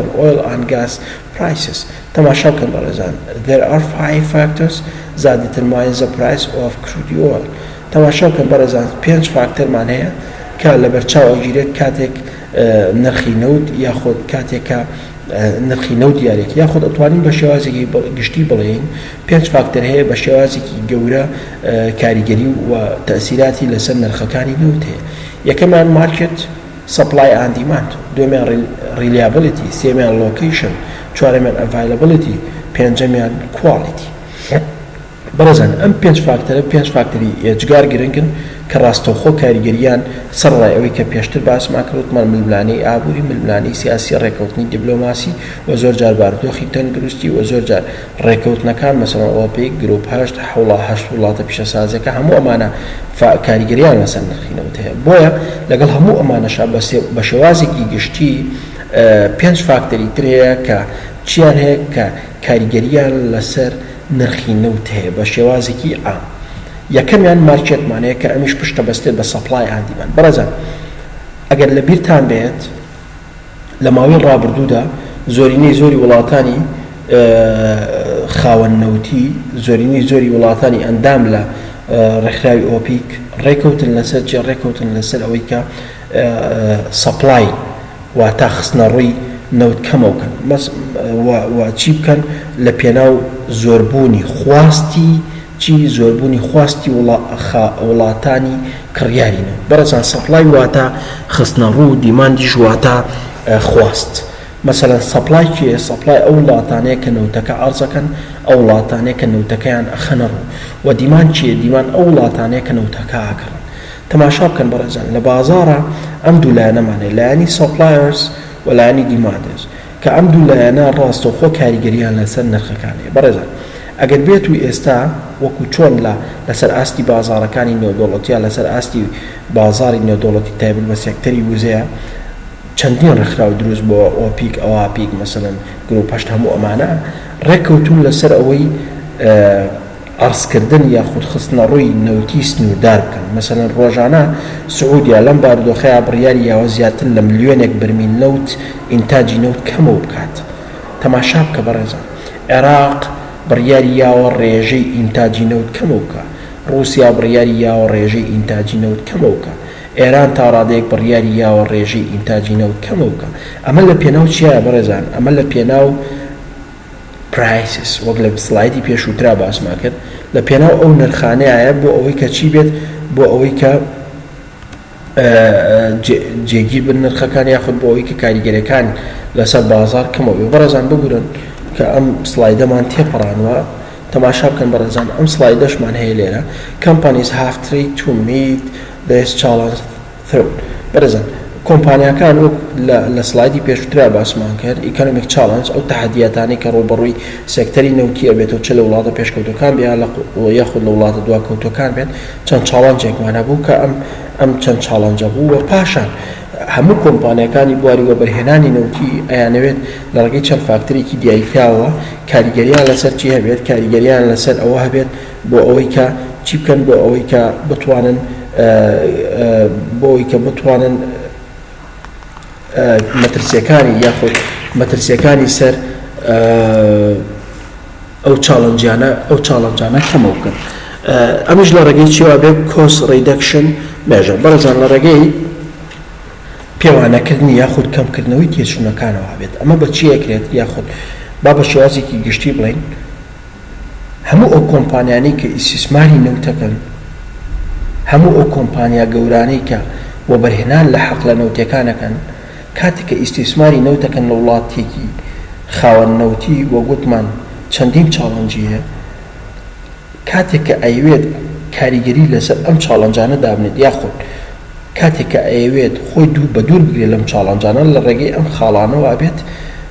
on oil and gas prices. تەماشا بکەن بەڕێزان There are five factors that determine the price of crude oil. تەماشا بکەن بەڕێزان پێنج فاکتەرمان هەیە کە لەبەرچاو ئەگیرێت کاتێک نرخی نەوت یاخود کاتێک کە نرخی نەوت دیارێک یاخود ئەتوانین بە شێوازێکی گشتی بڵێین پێنج فاکتەر هەیە بە شێوازێکی گەورە کاریگەری و تەسیراتی لەسەر نرخەکانی نەوت هەیە یەکەمیان market supply and demand، دووەمیان reliability، سێیەمیان location، چوارەمیان availability، پێنجەمیان quality. بەڕێزان ئەم پێنج فاکتەرە پێنج فاکتەری ئێجگار گرنگن کە ڕاستەوخۆ کاریگەرییان سەرەڕای ئەوەی کە پێشتر باسمان کرد وتمان ململانێی ئابووری، ململانێی سیاسی، ڕێککەوتنی دیبلۆماسی و زۆر جار بارودۆخی تەندروستی و زۆر جار ڕێکەوتنەکان مەسەلەن ئۆپیک، گروپ هەشت، حوڵا هەشت وڵاتە پیشەسازیەکە هەموو ئەمانە کاریگەریان لەسەر نرخی نەوت هەیە بۆیە لەگەڵ هەموو ئەمانەشا بە شێوازێکی گشتی پێنج فاکتەری تر هەیە کە چیان هەیە کە کاریگەریان لەسەر نرخی نەوت هەیە بە شێوازێکی عام یەکەمیان market مان هەیە کە ئەمیش پشتە بەستێت بە supply and demand بەڕێزان ئەگەر لە بیرتان بێت لە ماوەی ڕابردوودا زۆرینەی زۆری وڵاتانی خاوەن نەوتی، زۆرینەی زۆری وڵاتانی ئەندام لە ڕێکخراوی ئۆپیک ڕێکەوتن لەسەر چی؟ ڕێکەوتن لەسەر ئەوەی کە supply واتە خستنەڕووی نەوت کەمەو کەن و چی بکەن لە پێناو زۆربوونی خواستی چی زۆربوونی خواستی وڵاتانی کڕیاری نەوت. بەڕێزان supply واتە خستنەڕوو، demand یش واتە خواست. مەسەلەن supply کێیە؟ supply ئەو وڵاتانەیە کە نەوتەکە عەرزەکەن، ئەو وڵاتانەیە کە نەوتەکەیان ئەخەنە ڕوو. وە demand کێیە؟ demand ئەو وڵاتانەیە کە نەوتەکە ئەکڕن. تەماشا بکەن بەڕێزان لە بازاڕا ئەم دوو لایەنەمان هەیە، لایەنی suppliers و لایەنی demanders. کە ئەم دوو لایەنە ڕاستەوخۆ کاریگەرییان لەسەر نرخەکان هەیە. بەڕێزان ئەگەر بێت و ئێستا وەکو چۆن لە لەسەر ئاستی بازاڕەکانی نێودەوڵەتی یا لەسەر ئاستی بازاڕی نێودەوڵەتی تایبەت بە سێکتەری وزەیە چەندین ڕێکخراو دروست بووە ئۆپیک ئەواپیک مەسەلەن گروپ هەشت هەموو ئەمانە ڕێککەوتوون لەسەر ئەوەی عەرزکردن یاخود خستنەڕووی نەوتی سنووردار بکەن، مەسەلەن ڕۆژانە سعودیا لەم بارودۆخەیا بڕیاری یاوە زیاتر لە ملیۆنێک بەرمیل نەوت ئینتاجی نەوت کەمەو بکات. تەماشا بکە بەڕێزان عێراق بڕیاری یاوە ڕێژەی ئینتاجی نەوت کەمەو بکا، ڕووسیا بڕیاری یاوە ڕێژەی ئینتاجی نەوت کەمەو بکا، ئێران تا ڕادەیەک بڕیاری یاوە ڕێژەی ئینتاجی نەوت کەمەو بکا. ئەمە لە پێناو چیایە بەڕێزان؟ ئەمە لە پێناو. Prices، وەک لە سلایدی پێشووترا باسمان کرد لە پێناو ئەو نرخانەیە بۆ ئەوەی کە چی بێت بۆ ئەوەی کە جێگیر بن نرخەکان یاخود بۆ ئەوەی کە کاریگەرەکان لەسەر بازار کەمەوە بێ بەڕێزان ببورن کە ئەم سلایدەمان تێپەڕانوە تەماشا بکەن بەڕێزان ئەم سلایدەشمان هەیە لێرە Companies have tried to meet this challenge Through. بەڕێزان کۆمپانیاکان وەک لە لە سلایدی پێشووترا باسمان کرد Economic Challenge ئەو تەحەدیاتانەی کە ڕووبەڕووی سێکتەری نەوتی ئەبێتەوە چ لە وڵاتە پێشکەوتووەکان بێ یا لە یاخود لە وڵاتە دواکەوتووەکان بێت چەند challenge ێکمان هەبوو کە ئەم ئەم چەند challenge ە بوو و پاشان هەموو کۆمپانیاکانی بواری وەبەرهێنانی نەوتی ئەیانەوێت لە ڕێگەی چەند فاکتەرێکی دیاریکراوەوە کاریگەریان لەسەر چی هەبێت کاریگەریان لەسەر ئەوە هەبێت بۆ ئەوەی کە چی بکەن بۆ ئەوەی کە بتوانن بۆ ئەوەی کە بتوانن مەترسیەکانی یاخود مەترسیەکانی سەر ئەو challenge انە ئەو challenge انە کەمەوە بکەن ئەمیش لە ڕێگەی چیوە بێت cost reduction measure بەڕێزان لە ڕێگەی پێوانەکردنی یاخود کەمکردنەوەی تێچوونەکانەوە بێت ئەمە بە چی ئەکرێت یاخود با بە شێوازێکی گشتی بڵێین هەموو ئەو کۆمپانیانەی کە ئیستیسماری نەوتەکەن، هەموو ئەو کۆمپانیا گەورانەی کە وەبەرهێنان لە حەقلە نەوتیەکان ئەکەن، کاتێک کە ئیستیسماری نەوت ئەکەن لە وڵاتێکی خاوەن نەوتی وەک وتمان چەندین challenge ی هەیە، کاتێک کە ئەیەوێت کاریگەری لەسەر ئەم challenge انە دابنێت یاخود کاتێک کە ئەیەوێت خۆی دوور بە دوور بگرێت لەم challenge انە لە ڕێگەی ئەم خاڵانەوە ئەبێت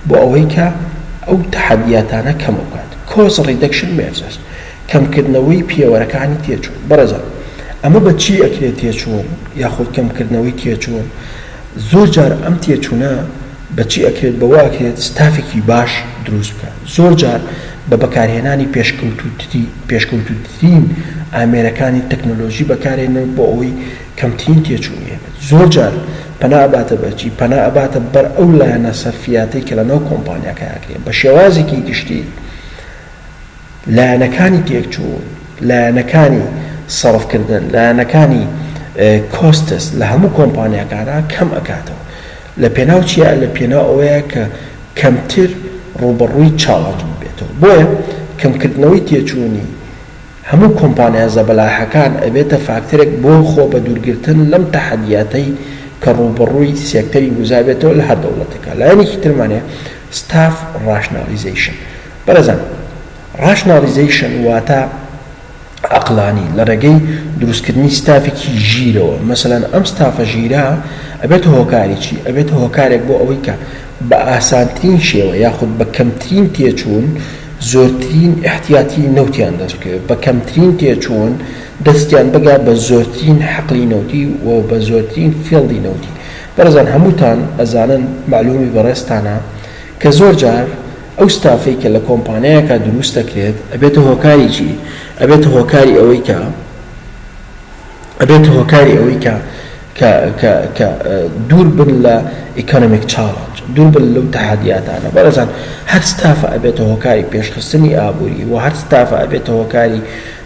بۆ ئەوەی کە ئەو تەحەدیاتانە کەمەو بکات Cost Reduction Measures کەمکردنەوەی پێوەرەکانی تێچوون بەڕێزان ئەمە بە چی ئەکرێت تێچوون یاخود کەمکردنەوەی تێچوون زۆر جار ئەم تێچوونە بە چی ئەکرێت بەوە ئەکرێت ستافێکی باش دروست بکات زۆر جار بە بەکارهێنانی پێشکەوتووتری پێشکەوتووترین ئامێرەکانی تەکنۆلۆژی بەکارهێنن بۆ ئەوەی کەمترین تێچوونی هەبێت. زۆر جار پەنا ئەباتە بەر چی؟ پەنا ئەباتە بەر ئەو لایەنە سەرفیاتەی کە لەناو کۆمپانیاکە ئەکرێ. بە شێوازێکی گشتی لایەنەکانی تێکچوون، لایەنەکانی سەرفکردن، لایەنەکانی costs لە هەموو کۆمپانیاکانا کەم ئەکاتەوە. لە پێناو چیا؟ لە پێناو ئەوەیە کە کەمتر ڕووبەڕووی challenge ببێتەوە. بۆیە کەمکردنەوەی تێچوونی هەموو کۆمپانیا زەبەلاحەکان ئەبێتە فاکتەرێک بۆ خۆ بەدوورگرتن لەم تەحەدیاتەی کە ڕووبەڕووی سێکتەری وزە ئەبێتەوە لە هەر دەوڵەتێکا. لایەنێکی ترمان هەیە staff rationalization. بەڕێزان rationalization واتە عەقڵانی لە ڕێگەی دروستکردنی ستافێکی ژیرەوە. مەسەلەن ئەم ستافە ژیرە ئەبێتە هۆکاری چی؟ ئەبێتە هۆکارێک بۆ ئەوەی کە بە ئاسانترین شێوە یاخود بە کەمترین تێچوون زۆرترین ئیحتیاتی نەوتیان دەست بکەوێت، بە کەمترین تێچوون دەستیان بگات بە زۆرترین حەقلی نەوتی و بە زۆرترین field ی نەوتی. بەڕێزان هەمووتان ئەزانن مەعلومی بەڕێزتانە کە زۆر جار ئەو ستافەی کە لە کۆمپانیایەکا دروست دەکرێت ئەبێتە هۆکاری چی؟ ئەبێتە هۆکاری ئەوەی کە ئەبێتە هۆکاری ئەوەی کە کە کە کە دوور بن لە economic challenge دوور بن لەو تەحەدیاتانە بەڕێزان هەر ستافە ئەبێتە هۆکاری پێشخستنی ئابووری و هەر ستافە ئەبێتە هۆکاری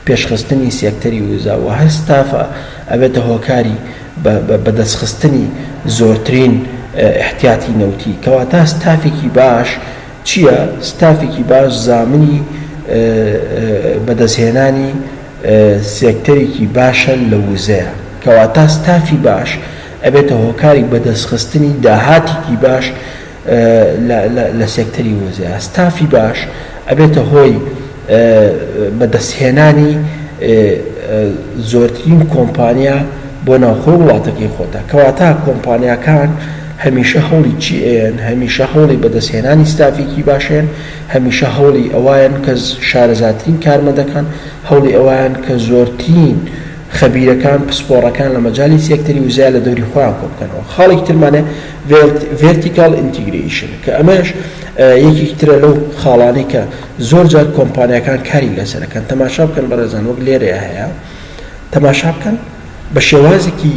پێشخستنی سێکتەری وزە و هەر ستافە ئەبێتە هۆکاری بەدەستخستنی زۆرترین ئیحتیاتی نەوتی کەواتە ستافێکی باش چییە؟ ستافێکی باش زامنی بەدەستهێنانی سێکتەرێکی باشە لە وزەیە، کەواتە ستافی باش ئەبێتە هۆکاری بەدەستخستنی داهاتێکی باش لە سێکتەری وزەیە، ستافی باش ئەبێتە هۆی بەدەستهێنانی زۆرترین کۆمپانیا بۆ ناوخۆی وڵاتەکەی خۆتە، کەواتە کۆمپانیاکان هەمیشە هەوڵی چی ئەیەن؟ هەمیشە هەوڵی بەدەستهێنانی ستافێکی باشەیەن، هەمیشە هەوڵی ئەوایەن کە شارەزاترین کارمەندەکان، هەوڵی ئەوایەن کە زۆرترین خەبیرەکان، پسپۆڕەکان لە مەجالی سێکتەری وزەیا لە دەوری خۆیان کۆبکەنەوە. خاڵێکی ترمان هەیە vertical integration کە ئەمەش یەکێکی ترە لەو خاڵانەی کە زۆر جار کۆمپانیاکان کاری لەسەر ئەکەن. تەماشا بکەن بەڕێزان وەک لێرەیا هەیە تەماشا بکەن بە شێوازێکی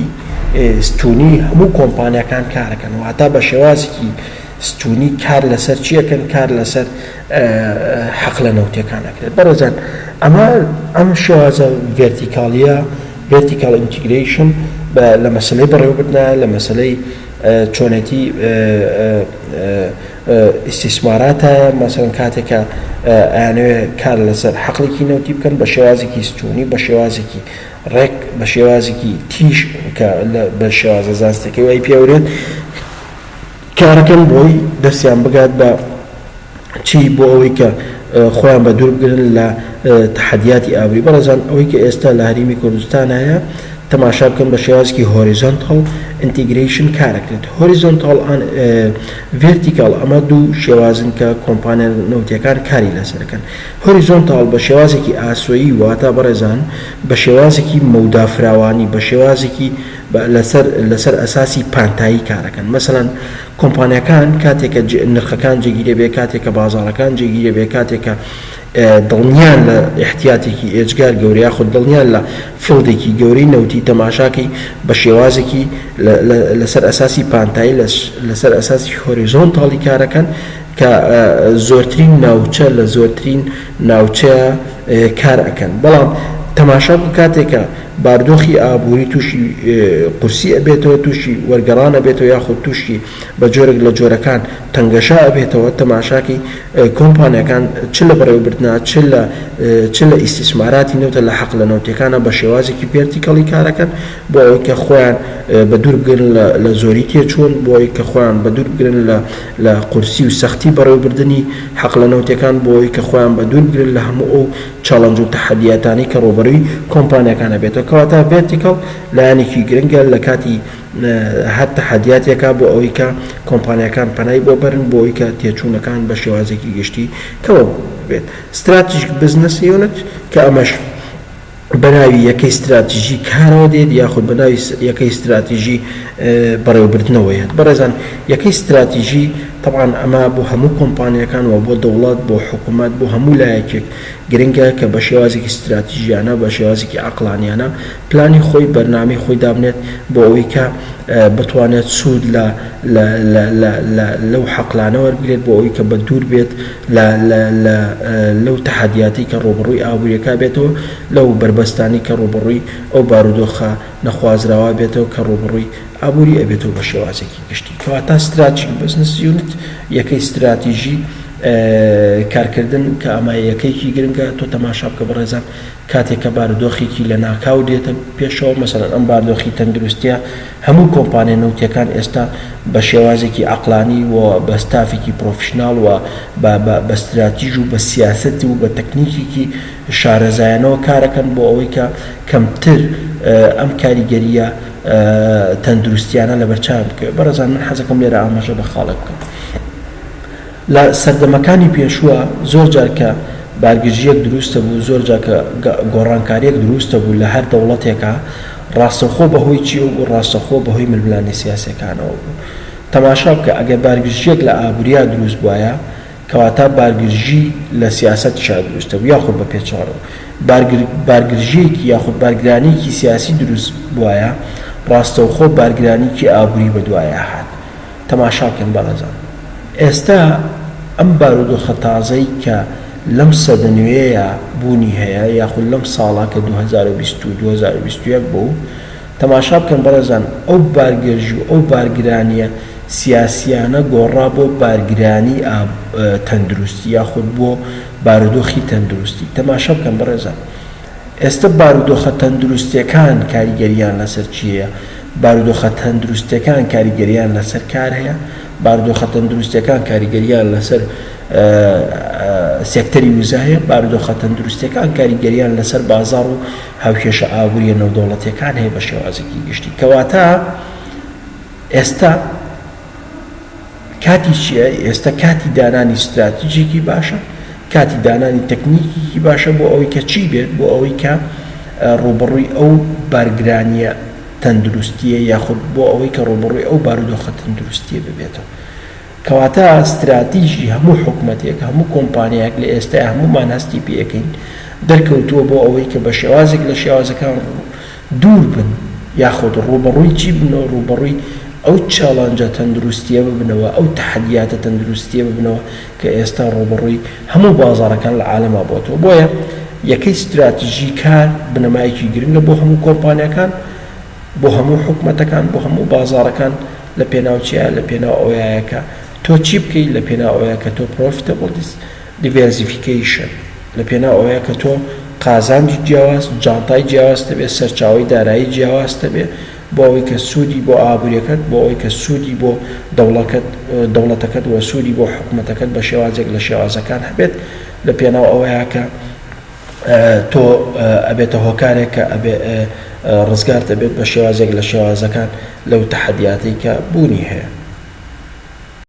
ستونی هەموو کۆمپانیاکان کارەکەن واتە بە شێوازێکی ستونی کار لەسەر چی ئەکەن؟ کار لەسەر حەقلە نەوتیەکان ئەکرێت. بەڕێزان ئەمە ئەم شێوازە vertical یە، vertical integration، لە مەسەلەی بەڕێوەبردنە، لە مەسەلەی چۆنێتی ئیستیسماراتە، مەسەلەن کاتێک کە ئەیانەوێ کار لەسەر حەقلێکی نەوتی بکەن بە شێوازێکی ستونی، بە شێوازێکی ڕێک، بە شێوازێکی تیژ کە بە شێوازە زانستیەکەی وای پێورێت، کارەکەن بۆی دەستیان بگات بە چی بۆ ئەوەی کە خۆیان بە دوور بگرن لە تەحەدیاتی ئابووری بەڕێزان ئەوەی کە ئێستا لە هەرێمی کوردستان هەیە تەماشا بکەن بە شێوازێکی horizontal integration کارەکرێت horizontal and vertical ئەمە دوو شێوازن کە کۆمپانیا نەوتیەکان کاری لەسەرەکەن horizontal بە شێوازێکی ئاسۆیی واتە بەڕێزان بە شێوازێکی مەودا فراوانی بە شێوازێکی لەسەر لەسەر ئەساسی پانتایی کارەکەن مەسەلەن کۆمپانیاکان کاتێک کە نرخەکان جێگیرە بێ کاتێک کە بازاڕەکان جێگیرە بێ کاتێک کە دڵنیان لە ئیحتیاتێکی ئێجگار گەورە یاخود دڵنیان لە field ێکی گەورەی نەوتی تەماشاکەی بە شێوازێکی لەسەر ئەساسی پانتایی لەسەر ئەساسی horizontal ی کارەکەن کە زۆرترین ناوچە لە زۆرترین ناوچەیە کار ئەکەن بەڵام تەماشا بکە کاتێک کە باردۆخی ئابووری تووشی قورسی ئەبێتەوە، تووشی وەرگەڕان ئەبێتەوە یاخود تووشی بە جۆرێک لە جۆرەکان تەنگەشە ئەبێتەوە، تەماشاکەی کۆمپانیاکان چ لە بەڕێوەبردنا چ لە چ لە ئیستیسماراتی نەوتە لە حەقلە نەوتیەکانا بە شێوازێکی vertical ی کارەکەن بۆ ئەوەی کە خۆیان بە دوور بگرن لە لە زۆری تێچوون، بۆ ئەوەی کە خۆیان بە دوور بگرن لە لە قورسی و سەختی بەڕێوەبردنی حەقلە نەوتیەکان، بۆ ئەوەی کە خۆیان بە دوور بگرن لە هەموو ئەو challenge و تەحەدیاتانەی کە ڕووبەرووی کۆمپانیاکان ئەبێتەوە کەواتە vertical لایەنێکی گرنگە لە کاتی هەر تەحەدیاتێکا بۆ ئەوەی کە کۆمپانیاکان پەنای بۆ بەرن بۆ ئەوەی کە تێچوونەکان بە شێوازێکی گشتی کەمەو بێت. Strategic Business Unit کە ئەمەش بە ناوی یەکەی ستراتیژی کارەوە دێت یاخود بە ناوی یەکەی ستراتیژی بەڕێوەبردنەوە یەت. بەڕێزان یەکەی ستراتیژی تەبعەن ئەمە بۆ هەموو کۆمپانیاکان و بۆ دەوڵەت بۆ حکومەت بۆ هەموو لایەکێک گرنگە کە بە شێوازێکی ستراتیژیانە بە شێوازێکی عەقڵانیانە پلانی خۆی بەرنامەی خۆی دابنێت بۆ ئەوەی کە بتوانێت سوود لە لە لە لە لە لەو حەقلانە وەربگرێت بۆ ئەوەی کە بە دوور بێت لە لە لە لەو تەحەدیاتی کە ڕووبەڕووی ئابووریەکە بێتەوە لەو بەربەستانی کە ڕووبەڕووی ئەو بارودۆخە نەخوازراوە بێتەوە کە ڕووبەڕووی ئابووری ئەبێتەوە بە شێوازێکی گشتی. کەواتە strategic business unit یەکەی ستراتیژی کارکردن کە ئەمە یەکەیەکی گرنگە تۆ تەماشا بکە بەڕێزان کاتێک کە بارودۆخێکی لەناکاو دێتە پێشەوە مەسەلەن ئەم باردۆخی تەندروستیە هەموو کۆمپانیا نەوتیەکان ئێستا بە شێوازێکی عەقڵانی و بە ستافێکی professional و بە بە ستراتیژ و بە سیاسەت و بە تەکنیکێکی شارەزایانەوە کارەکەن بۆ ئەوەی کە کەمتر ئەم کاریگەریە تەندروستیانە لەبەرچاویان بکەوێت. بەڕێزان من حەزەکەم لێرە ئاماژە بە خاڵێک بکەم. لە سەردەمەکانی پێشووە زۆر جار کە بارگرژییەک دروست دەبوو، زۆر جار کە گۆڕانکارییەک دروست دەبوو لە هەر دەوڵەتێکا، ڕاستەوخۆ بە هۆی چییەوە بوو؟ ڕاستەوخۆ بە هۆی ململانێ سیاسییەکانەوە بوو. تەماشا بکە ئەگەر بارگرژییەک لە ئابووریا دروست بوایە، کەواتە بارگرژی لە سیاسەتیشا دروست دەبوو یاخود بە پێچەوانەوە بارگرژییەکی یاخود بارگرانییەکی سیاسی دروست بوایە، ڕاستەوخۆ بارگرانیی ئابووری بەدوایا هات. تەماشا بکەن بەڕێزان ئێستا ئەم بارودۆخە تازەی کە لەم سەدە نوێیە بوونی هەیە یاخود لەم ساڵە کە 2020 و 2021 بوو تەماشا بکەن بەڕێزان ئەو بارگرژی و ئەو بارگرانیە سیاسیانە گۆڕا بۆ بارگرانی تەندروستی یاخود بۆ بارودۆخی تەندروستی تەماشا بکەن بەڕێزان ئێستە بارودۆخە تەندروستیەکان کاریگەریان لەسەر چی هەیە؟ بارودۆخە تەندروستیەکان کاریگەریان لەسەر کار هەیە، بارودۆخە تەندروستیەکان کاریگەریان لەسەر سێکتەری وزە هەیە، بارودۆخە تەندروستیەکان کاریگەریان لەسەر بازاڕ و هاوکێشە ئابووریە نێودەوڵەتیەکان هەیە بە شێوازێکی گشتی. کەواتە ئێستا کاتی چیە؟ ئێستا کاتی دانانی ستراتیجێکی باشە، کاتی دانانی تەکنیکێکی باشە بۆ ئەوەی کە چی بێت؟ بۆ ئەوەی کە ڕووبەڕووی ئەو بارگرانییە تەندروستییە یاخود بۆ ئەوەی کە ڕووبەڕووی ئەو بارودۆخە تەندروستییە ببێتەوە. کەواتە ستراتیژی هەموو حکومەتێک، هەموو کۆمپانیایەک لە ئێستای هەموومان هەستی پێ ئەکەین دەرکەوتووە بۆ ئەوەی کە بە شێوازێک لە شێوازەکان دوور بن یاخود ڕووبەڕووی چی ببنەوە، ڕووبەڕووی ئەو challenge ە تەندروستییە ببنەوە، ئەو تەحەدیاتە تەندروستییە ببنەوە کە ئێستا ڕووبەڕووی هەموو بازاڕەکان لە عالەما بۆتەوە. بۆیە یەکەی ستراتیژی کار بنەمایەکی گرنگە بۆ هەموو کۆمپانیاکان، بۆ هەموو حکومەتەکان، بۆ هەموو بازاڕەکان لە پێناو چیایە؟ لە پێناو ئەوەیایە کە تۆ چی بکەی؟ لە پێناو ئەوەیە کە تۆ profitable diversification، لە پێناو ئەوەیە کە تۆ قازانجی جیاواز، جانتای جیاوازت هەبێ، سەرچاوەی دارایی جیاوازت هەبێ، بۆ ئەوەی کە سوودی بۆ ئابووریەکەت، بۆ ئەوەی کە سوودی بۆ دەوڵەکەت، دەوڵەتەکەت و سوودی بۆ حکومەتەکەت بە شێوازێک لە شێوازەکان هەبێت، لە پێناو ئەوەیە کە تۆ ئەبێتە هۆکارێک کە ئەبێ ڕزگارت ئەبێت بە شێوازێک لە شێوازەکان لەو تەحەدیاتەی کە بوونی هەیە.